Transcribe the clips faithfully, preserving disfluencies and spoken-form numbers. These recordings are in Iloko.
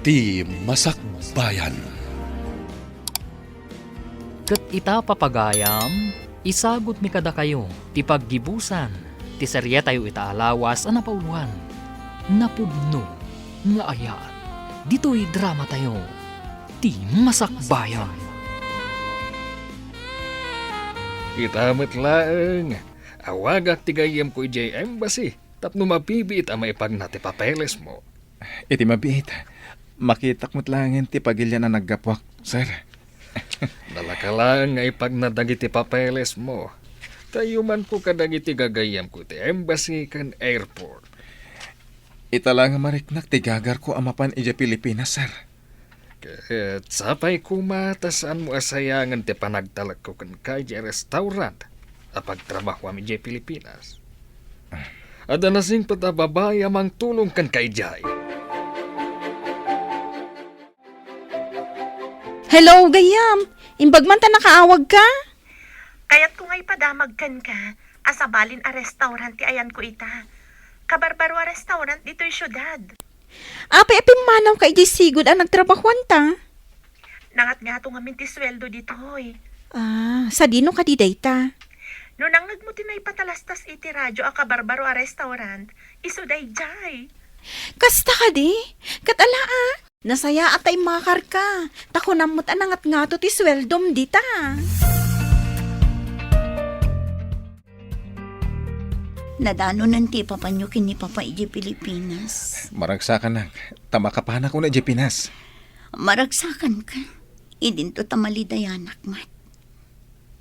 Ti Masakbayan. Ket ita, papagayam, isagutmi kadakayo ti paggibusan ti serietayo ita a lawas a napauloan, Napudno nga Ayat. Ditoy dramatayo, Ti Masakbayan. Ita met laeng, awagak ti gayyemko idiay embassy tapno mabibiit a maipagna ti papelesmo. Iti mabiit, makitak met laengen ti pagilian a naggapuak, sir. Nalaka laeng nga ipagna dagiti papelesmo. Ta iyumanko kadagiti gagayyemko iti embassy ken airport. Ita la nga mariknak ti gagarko a mapan idiay Pilipinas, sir. Ket sapay koma ta saanmo a sayangen ti panagtalekko kenka idiay restaurant a pagtrabahoam idiay Pilipinas. Adda nasingpet a babai a mangtulong kenka idiay. Hello, gayyem. Imbag man ta nakaawagka? Kayatko nga ipadamag kenka a sabalin a restaurant ti ayanko ita. Kabarbaro a restaurant ditoy siudad. Apay a pimmanawka idiay sigud a nagtrabahoanta? Nangatngato ngamin ti sueldo ditoy. Ah, sadino kadi dayta? No nangngegmo ti naipatalastas iti radio a kabarbaro a restaurant, isu daydiay. Kasta kadi? Ket ala, a, nasayaat ta immakarka, ta kunam met a nangatngato ti sueldom dita. Nadanonen ti ipapanyo ken ni Papa idiay Pilipinas. Maragsakanak, ta makapanak unay idiay Pinas. Maragsakanka, idinto ta malidayanak met.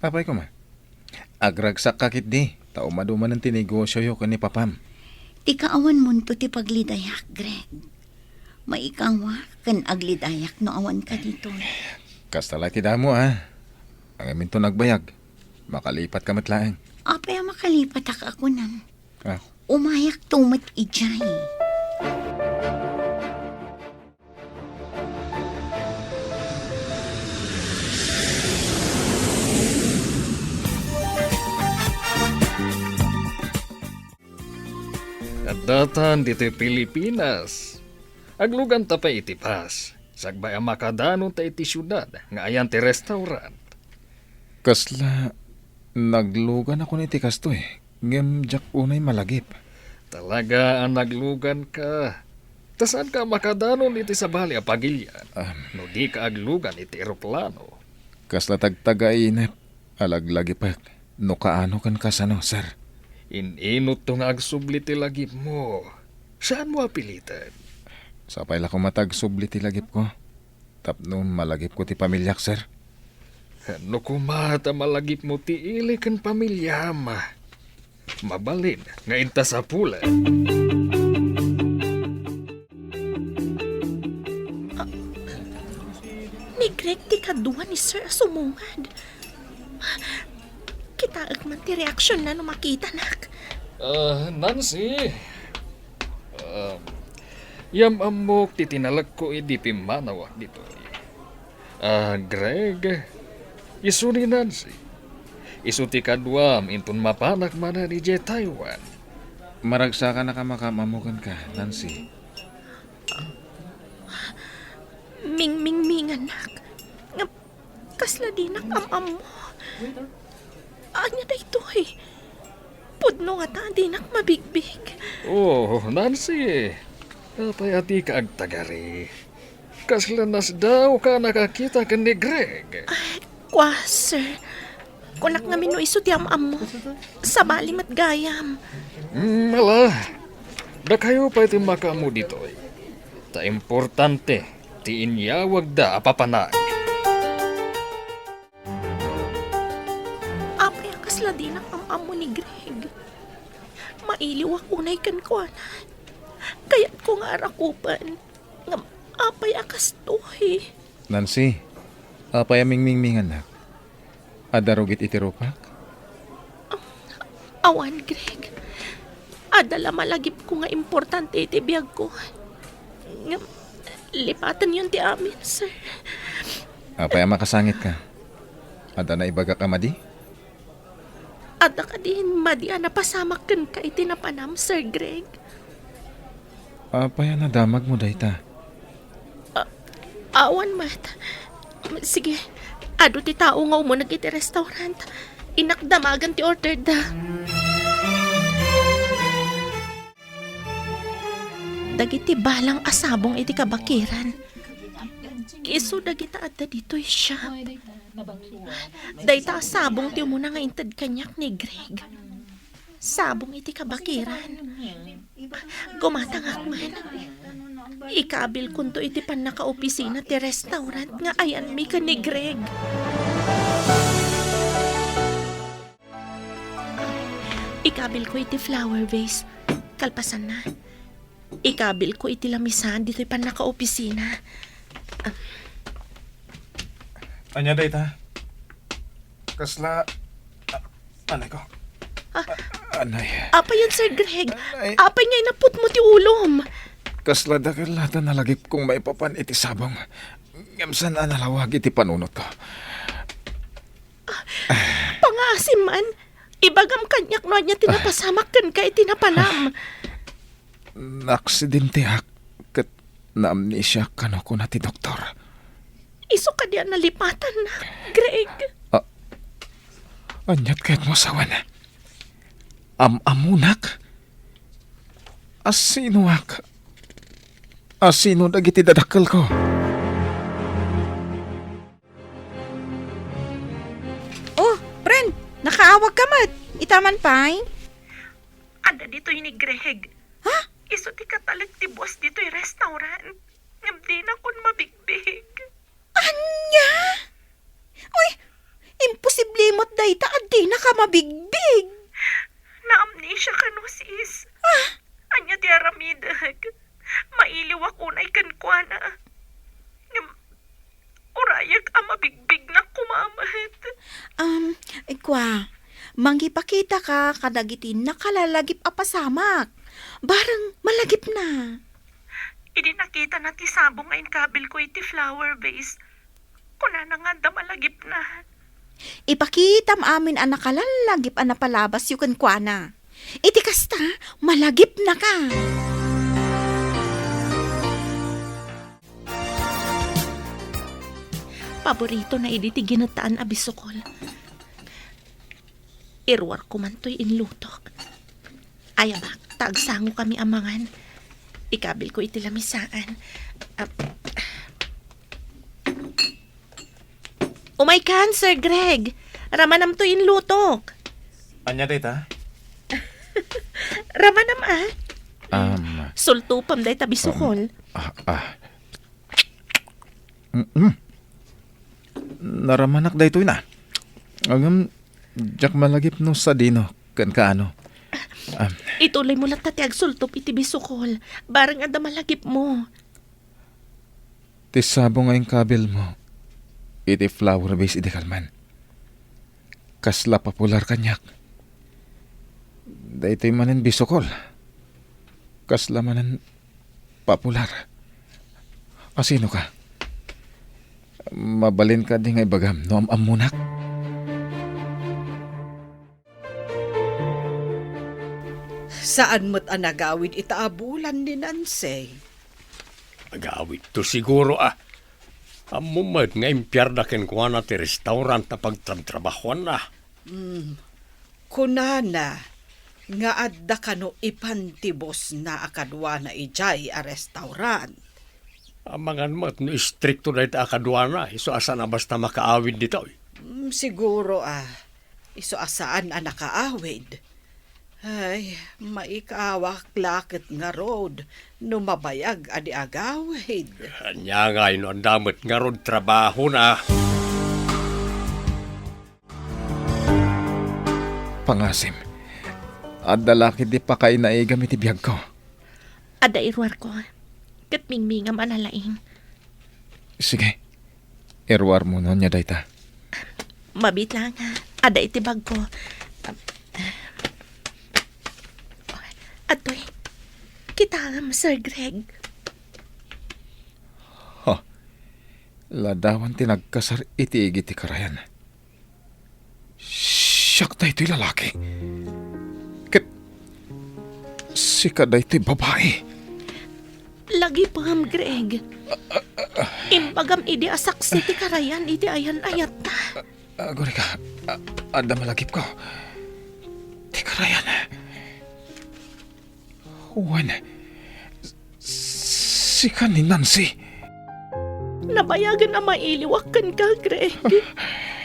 Apay koma, agragsakka ketdi, ta umadumanen ti negosioyo ken ni Papam. Ti kaawanmonto ti paglidayak, Greg. Maikawak ken aglidayak no awanka ditoy. Kasta la ti damo, a. Ngaminto nagbayag. Makalipatka met laeng. Apay a makalipatak a kunam? Ah. Umayakto met idiay. Addatan ditoy Pilipinas. Agluganta pay iti bus. Sakbay a makadanonta iti siudad nga ayan ti restaurant. Kasla nagluganakon iti kastoy, ngem diak unay malagip. Talaga a nagluganka. Ta saanka a makadanon iti sabali a pagilian, am, no dika aglugan iti eroplano. Kasla tagtagainep a laglagipek no kaano ken kasano, sir. In-inutto nga agsubli ti lagipmo. Saanmo a piliten. Sapay la koma ta agsubli ti lagipko. Tapno malagipko ti pamiliak, sir. No koma ta malagipmo ti ili ken pamiliam, mabalin nga inta sapulen. Ni Greg ti kadua ni Sir a sumungad. Kitaek man ti reaksionna no makitanak. Ah, Nancy. Ah, yam-ammok ti tinalekko idi pimmanawak ditoy. Ah, Greg, isu ni Nancy. Isu ti kaduam inton mapanak manen idiay Taiwan. Maragsakan a kamakam-ammo kenka, Nancy. Mingmingminganak. Ngem kasla dinak am-ammo. Ania daytoy? Pudno ngata a dinak mabigbig. Oh, Nancy. Apay a dika agtagari? Kasla nasdaaw ka a nakakita ken ni Greg. Ay, kua, sir. Kunak ngamin no isu ti am-ammo. Sabali met gayam. Mm, ala. Dakayo pay ti makaammo ditoy. Ta importante ti inyawagda a papanag. Apay a kasla dinak am-ammo ni Greg? Mailiwak unay kenkuana. Kayatko nga arakupen. Ngem apay a kastoy? Nancy, apay a mingmingmingannak? Adda rugit iti rupak? Awan, Greg. Adda la malagipko nga importante iti biagko. Ngem, lipatenyon ti amin, sir. Apay a makasangitka? Adda naibagak a madi? Adda kadi madi a napasamak kenka iti napanam, Sir Greg? Apay a nadamagmo dayta? Awan met. Sige, adu ti tao nga umuneg iti restaurant. Innak damagan ti orderda. Dagiti balang a sabong iti kabakiran. Isu dagita adda ditoy shop. Dayta a sabong ti umuna nga inted kaniak ni Greg. Sabong iti kabakiran. Gumatangak man. Ikabilkonto iti pannakaopisina ti restaurant nga ayanmi ken ni Greg. Ikabilko iti flower vase. Kalpasanna, ikabilko iti lamisaan ditoy pannakaopisina. Ania dayta? Kasla, a-, anay ko. Ah. A-, anay. Apay yan, Sir Greg? Anay. Apay nga inaputmo ti ulom? Kasla dakkel latta nalagipkong maipapan iti sabong. Ngem saan a nalawag iti panunotko. Pangaasim man, ibagam kaniak no ania ti napasamak kenka iti napanam. Naaksidenteak ket naamnesiaak kano kuna ti doktor. Isu kadi a nalipatannak, Greg? A-, aniat kayatmo a sawen? Am-ammonak? A sinoak? A sino dagiti dadakkelko? Oh, friend, nakaawag ka met. Ita man pay? Adda ditoy ni Greg. Ha? Isu ti katalek ti boss ditoy restaurant. Ngem dinakon mabigbig. Ania? Uy, imposible met dayta a dinaka mabigbig. Naamnesia kano, sis. Ah? Ania ti aramidek? Mailiwak unay kenkuana. Ngem, urayak a mabigbignak koma met. Um, kua, mangipakitaka kadagiti nakalalagip a pasamak. Bareng malagipna. Idi nakitana ti sabong nga inkabilko iti flower vase, kunana nga adda malagipna. Ipakitam amin a nakalallagip a napalabasyo kenkuana. Iti kasta, malagipnaka. Paboritona idi ti ginettaan a bisukol. Iruarko man toy inlutok. Ay, abak, ta agsangokami a mangan. Ikabilko iti lamisaan. Ah, umay kan, Sir Greg. Ramanam toy inlutok. Ania dayta? Ramanam, ah. Um, Sultopem dayta bisukol. Um, ah, ah. Mm-mm. Naramanak daytoy na. Ngem, diak malagip no sadino ken kaano. Ah. Ituloymo latta ti agsultop iti bisukol. Bareng adda malagipmo. Ti sabong nga inkabilmo iti flower vase idi kalman. Kasla popular kaniak. Daytoy manen bisukol. Kasla manen popular. A sinoka? Mabalin kadi nga ibagam no am-ammonak? Saan met a nagawid ita a bulan ni Nancy? Agawidto siguro, a. Ammom met nga impiarda kenkuana ti restaurant a pagtrabtrabahuanna. Hmm. Kunana nga adda kano ipan ti bossna a kaduana idiay a restaurant. Amangan met no istrikto dayta a kaduana, isu a saan a basta makaawid ditoy. Hmm, siguro, a. Isu a saan a nakaawid. Ay, maikawak la ket ngarud no mabayag a di agawid. Ania ngay no adda met ngarud trabahona? Pangasim, adda la ketdi pakainaigam iti biagko. Adda iruarko, ket mingmingam a nalaing. Sige, iruarmo no ania dayta. Mabiit laeng, adda iti bagko. Adtoy, kitaem, Sir Greg. Ha, ladawan ti nagkasar iti igi ti karayan. Siak daytoy lalaki. Ket sika daytoy babai. Lagipem, Greg. Imbagam idi a saksi ti karayan iti ayan-ayatta. Agurika, a-, adda malagipko. Ti karayan. Wen, s-, sika ni Nancy. Nabayagen a mailiwak kenka, Greg.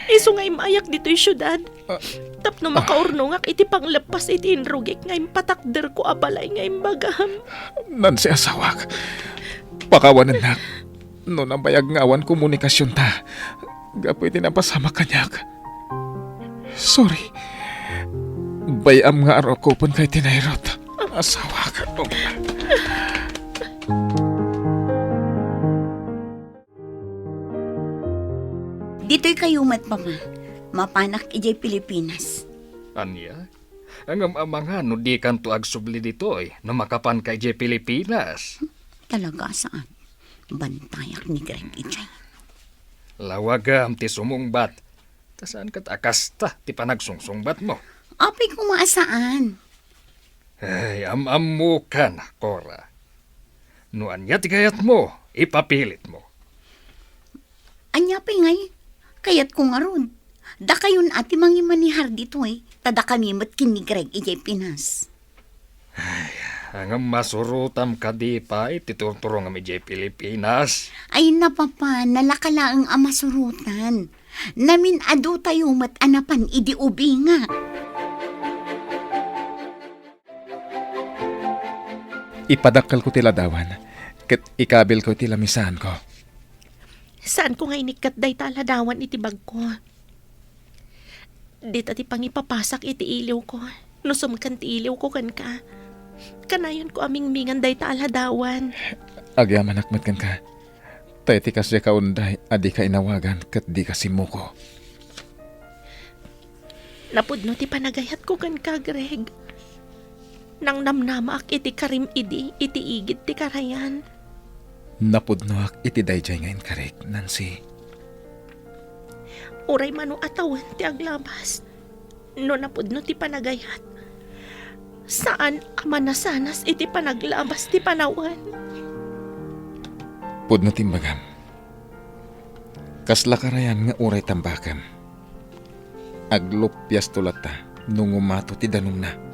Isu nga immayak ditoy siudad. Ah. Tapno makaurnongak iti pangleppas iti inrugik nga impatakderko a balay nga imbagam. Nancy, asawak, pakawanennak no nabayag nga awan komunikasionta gapu iti napasamak kaniak. Sorry. Bay-am nga arukopenka iti nairut. Asawak. Ditoy kayo met, Papa. Mapanak idiay Pilipinas. Ania? Ngem amangan no dikanto agsubli ditoy no makapanka idiay Pilipinas. Talaga, saan? Bantayak ni Greg idiay. Lawagam ti sumungbat. Ta saan ket a kasta ti panagsungsungbatmo? Apay koma a saan. Ay, am-ammokan, Cora. No ania ti kayatmo, ipapilitmo. Ania pay ngay? Kayatko ngarud, dakayon a ti mangimanihar ditoy, ta dakami met ken ni Greg idiay Pinas. Ay, ngem masurotam kadi pay ti turturongam idiay Pilipinas? Ay, na, Papa, nalaka laeng a masurotan. Namin-adutayo met a napan idi ubinga. Ipadakkelko ti ladawan, ket ikabilko iti lamisaanko. Saanko nga inikkat dayta a ladawan iti bagko. Dita ti pangipapasak iti iliwko, no sumken ti iliwko kenka. Kanayonko a mingmingan dayta a ladawan. Agyamanak met kenka. Ta iti kasdiak a unday a dika inawagan ket dika simmuko. Napudno ti panagayatko kenka, Greg. Nangnamnamaak iti karim idi iti igid ti karayan. Napudnoak iti daydiay nga inkarik, Nancy. Uray mano a tawen ti aglabas, no napudno ti panagayat, saan a manasanas iti panaglabas ti panawen. Pudno ti imbagam. Kasla karayan nga uray tambakem. Aglupiasto latta no ngumato ti danumna.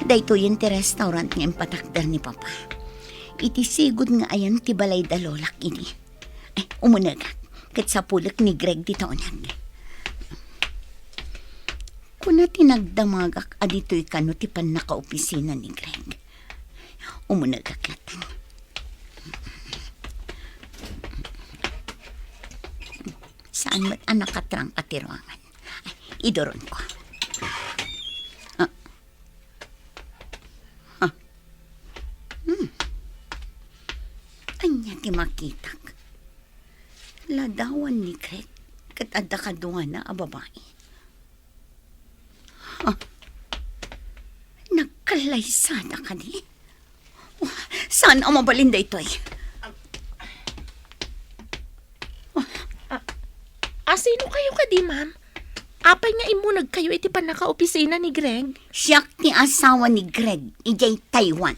Daytoyen ti restaurant nga impatakder ni Papa. Iti sigud nga ayan ti balay da lolak idi. Ay, umunegak. Ket sapulek ni Greg dita uneg. Kuna ti nagdamagak a ditoy kano ti pannakaopisina ni Greg. Umunegak latta. Saan met a nakatrangka ti ruangan. Ay, iduronko. Ah. Ah. Hmm. Ania ti makitak? Ladawan ni Greg ket adda kaduana a babai. Ah. Nagkallaysada kadi? Oh, saan a mabalin daytoy? Ah, ah, sino kayo kadi, ma'am? Apay nga immuneg kayo iti pannakaopisina ni Greg? Siak ti asawa ni Greg, idiay Taiwan.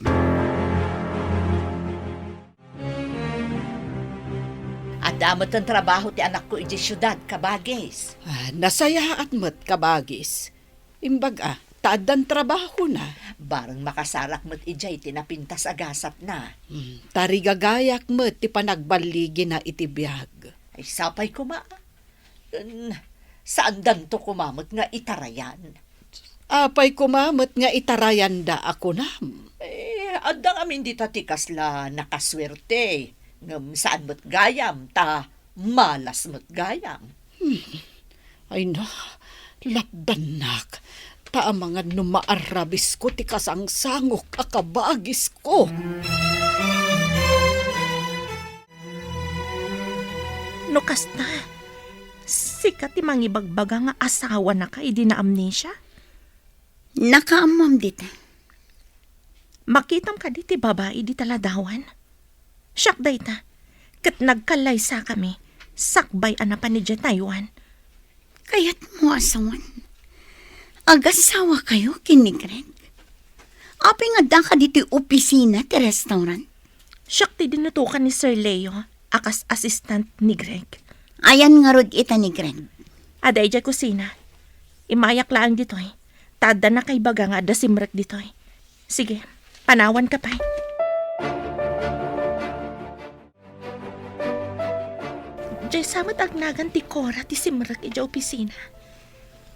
Adda met ti trabaho ti anakko idiay siudad, kabagis. Ah, nasayaat met, kabagis. Imbag a, ta addan trabahona. Bareng makasarak met idiay ti napintas a gasatna. Hmm, tarigagayak met ti panagballigina iti biag. Ay, sapay koma. Ken, saandanto koma met nga itarayan. Apay koma met nga itarayanda a kunam? Eh, adda ngamin dita ti kasla nakasuerte. Ngem saan met gayam, ta malas met gayam. Hmm. Ay na, lapdannak. Ta amangan no maarabisko ti kasangsangok a kabagisko. No kasta, sika ti mangibagbaga nga asawanaka idi naamnesia? Nakaammom dita. Makitam kadi ti babai dita ladawan? Siak dayta, ket nagkallaysakami sakbay a napan idiay Taiwan. Kayatmo a sawen, agasawakayo ken ni Greg? Apay nga addaka ditoy opisina ti restaurant? Siak ti dinutokan ni Sir Leo a kas assistant ni Greg. Ayan ngarud ita ni Greg? Adda idiay kusina. Immayak laeng ditoy. Ta adda nakaibaga nga adda simrek ditoy. Sige, panawanka pay. Diay sa met agnagan ti Cora ti simrek idiay opisina.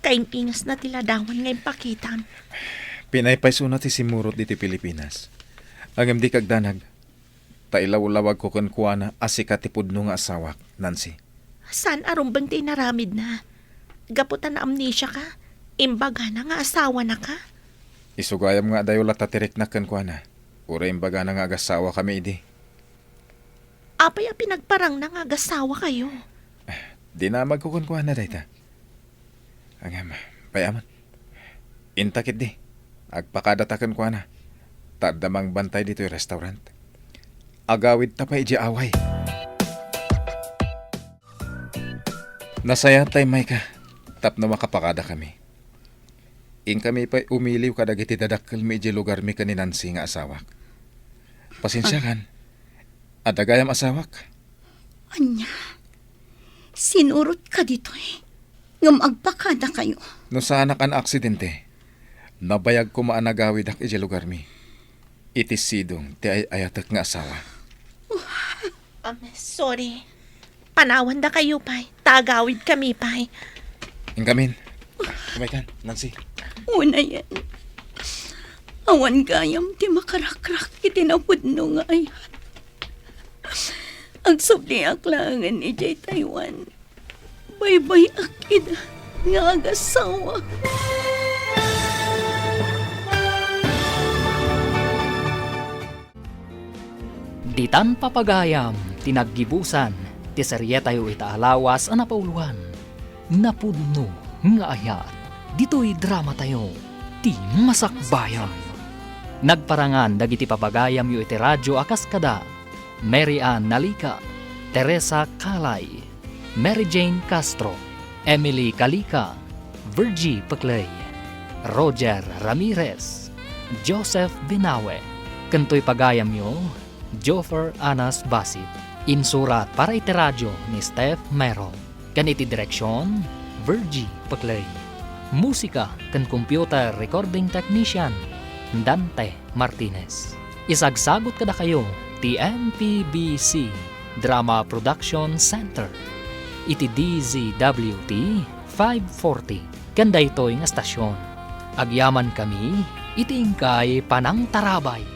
Kaing-ingasna ti ladawan nga impakitam. Pinaypaysona ti simmurot ditoy Pilipinas. Ngem dika agdanag, ta ilawlawagko kenkuana a sika ti pudno nga asawak, Nancy. Saan a rumbeng ti inaramidna? Gapu ta naamnesiaka, imbagana nga asawanaka. Isu gayam nga adayo latta ti riknak kenkuana. Uray imbagana nga agasawakami idi. Apay a pinagparangna nga agasawakayo? Dinamagko kenkuana dayta. Ngem, pay-amon. Inta ketdi, agpakadata kenkuana. Ta adda mangbantay ditoy restaurant. Agawidta pay idiay away. Nasayaat ta immayka tapno makapakadakami. Inkami pay umiliw kadagiti dadakkelmi idiay lugarmi ken ni Nancy nga asawak. Pasensiakan, adda gayam asawak. Ania? Sinurotka ditoy? Ngem agpakadakayo? No saanak a naaksidente, nabayag koma a nagawidak idiay lugarmi. Iti sidong ti ay-ayatek nga asawa. Um, sorry. Panawandakayo pay, ta agawidkami pay. Inkamin. Umaykan, Nancy. Unayen. Awan gayam ti makarakrak iti napudno nga ayat. Agsubliak laengen idiay Taiwan. Baybay-ak ida nga agasawa. Ditan papagayam ti naggibusan ti serietayo ita a lawas a napauloan, Napudno nga Ayat, ditoy dramatayo, Ti Masakbayan. Nagparangan dagiti papagayamyo iti radyo a kas kada Mary Ann Nalica, Teresa Calay, Mary Jane Castro, Emily Calica, Virgie Peclay, Roger Ramirez, Joseph Binawe, ken toy pagayamyo, Joffer Anas Basit. Insurat para iti radyo ni Steph Mero, ken iti direksion, Virgie Peclay. Musika ken computer recording technician, Dante Martinez. Isagsagut kadakayo ti M P B C Drama Production Center iti D Z W T five forty ken daytoy nga estasion. Agyamankami iti inkay panangtarabay.